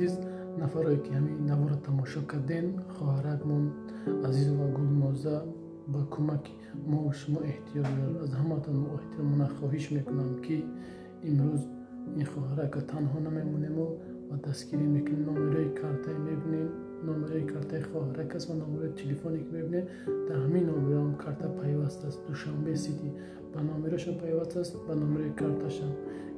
Азиз, нафарое ки ҳамин наворро тамошо кардем, хоҳаракмон Азизова Гулноза ба кӯмаки мо шумо эҳтиёҷ дорад. Аз ҳаматон мо эҳтиромона хоҳиш мекунам, ки имрӯз ин хоҳарака танҳо намемонему ва дастгирӣ мекунем. Номерои картаи мебинем, номерои картаи хоҳарак аст ва номерои телефоне ки мебинем, дар ҳамин номероам карта пайваст аст. Душанбе Сити ба номерошам пайваст аст, ба номерои карташам.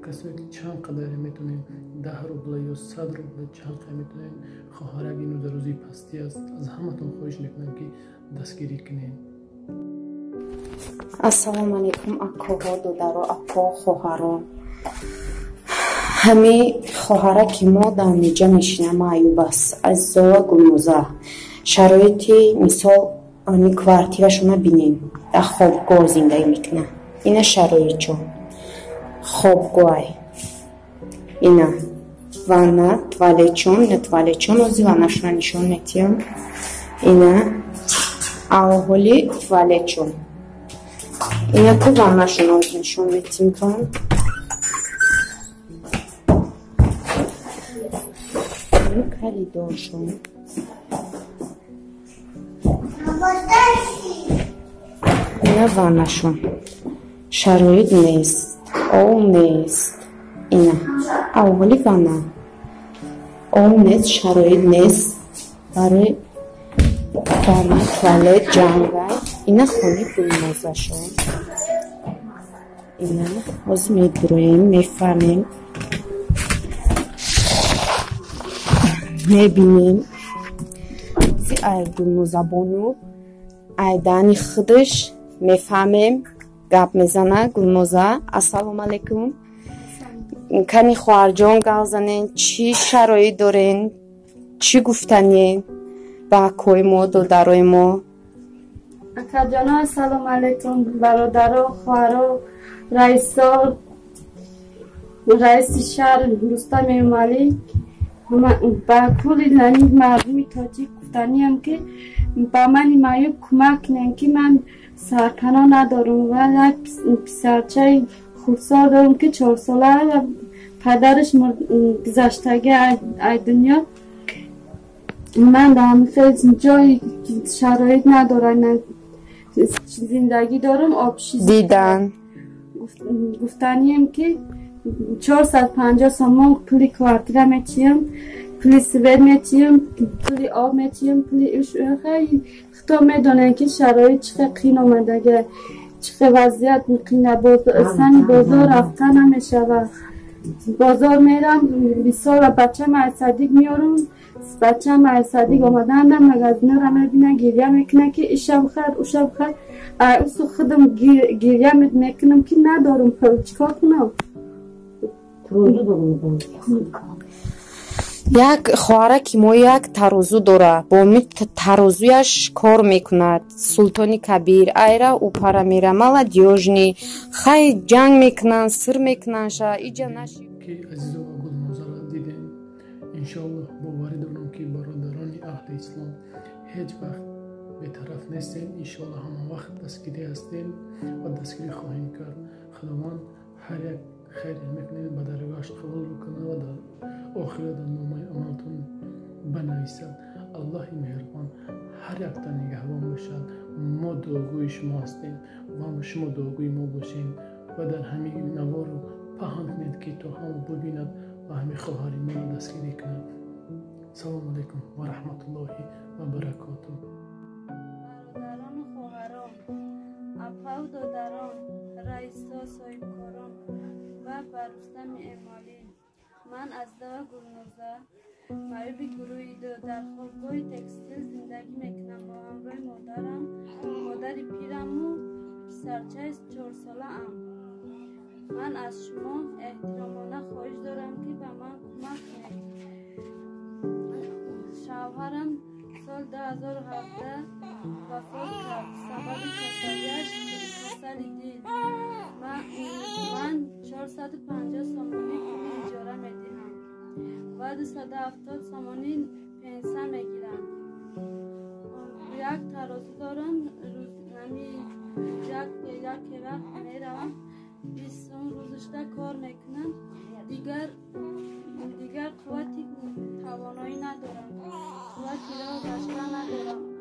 Касое ки чанд қадаре метонем, 10 рубла ё 100 рубла, чанд қадар метонем, хоҳарак имрӯз дар рӯзи пастӣ аст. Аз ҳаматон хоҳиш мекунам, ки дастгирӣ кунем. Ассалому алайкум, акоҳо, додаро, апо, хоҳаро. Ҳами хоҳараки мо дар меҷа мешина, маъюб аст, Азизова Гулноза. Шароити мисол ҳами квартирашона бинен, дар хобгоҳ зиндагӣ мекунад. Ина шароитчо хобгоҳай, ина ванна, туалетчон, ина туалетчон, ози ваннашона нишон метиҳам. Ина авҳоли туалетчон, ина ку ваннашона ози нишон метиҳам. Коридоршон, ина ваннашон, шароит нест, ов нест. Ина аввали ванна, ов нест, шароит нест барои ванна, туалет ҷангай. Ина хони Гулнозашон. Ина ҳозир медуроем, мефаҳмем, мебинем. Ай Гулнозабону айдани худаш мефаҳмем, гап мезана Гулноза. Ассалому алайкум, кани хоҳарҷон, гап занен, чӣ шароит дорен, чӣ гуфтанен ба акои мо, додарои мо? Акаҷоно, ассалому алайкум, бародаро, хоҳаро, раисо, раиси шаҳр Рустам Эмомалӣ, ба кулли мардуми тоҷик гуфтаниям, ки ба мани маъюб кӯмак кунем, ки ман сарпаноҳ надорам ва як писарчаи хурдсол дорам, ки 4сола ва падараш гузаштагӣ ай дунё. Ман дар ҷои шароит надорам, зиндагӣ дорам, обши дидан. Гуфтанием, ки 450 сомон пули квартира метиҳам, пули свет метиҳам, пули об метиҳам, пули худо медонем, ки шароит чӣ қадр қин омадага, чӣ қадр вазъият қина. Сани бозор рафта намешавад. Бозор мерам, бисёр бачам аз садик меорам, бачам аз садик омадаанда магазинора мебина, гиря мекунад, ки иша бихар, уша бихар. Усу худам гиря мекунам, ки надорам пул, чикор кунам? Як хоҳараки мо як тарозу дора, бо тарозуяш кор мекунад. Султони Кабир айра упара мера, молодёжный хай ҷанг мекунанд, сир мекунанд, ша иҷа наши. Ки Азизова Гулнозаро дидем, иншоаллоҳ боварӣ дорам, ки бародарони аҳли ислом ҳеҷ вақт бетараф нестем. Иншоаллоҳ ҳама вақт дастгирӣ ҳастем ва дастгирӣ хоҳем кард. Худованд ҳар як хайре мекунед, ба даргоҳаш қабул бикунад ва дар охират дар номаи амалтон банависад. Аллоҳи меҳрубон ҳар якта нигаҳбон бошад. Мо дуогӯи шумо ҳастем ва шумо дуогӯи мо бошем ва дар ҳамин наворо паҳн кунед, ки то ҳама бибинад ва ҳамин хоҳари моро дастгирӣ кунад. Салому алайкум ва раҳматуллоҳи ва баракотуҳ. Бародарону хоҳарон, апаву додарон, раисо, соҳибкорон ва ба Рустами Эмомалӣ, ман Азизова Гулноза, маъюби гурӯҳи ду, дар хобгоҳи текстил зиндагӣ мекунам бо ҳамроҳи модарам, модари пираму писарчаи 4солаам. Ман аз шумо эҳтиромона хоҳиш дорам, ки ба ман кӯмак кунед. Шавҳарам соли 2017 вафот кард. Сабаби касалиаш касали дил. Ман 450 сомонӣ пули иҷора медиҳам ва 270 сомонӣ пенсия мегирам. Як тарозу дорам, яке вақт меравам, 20 рӯзашда кор мекунам. Дигар қуввати Киро гашта надорам.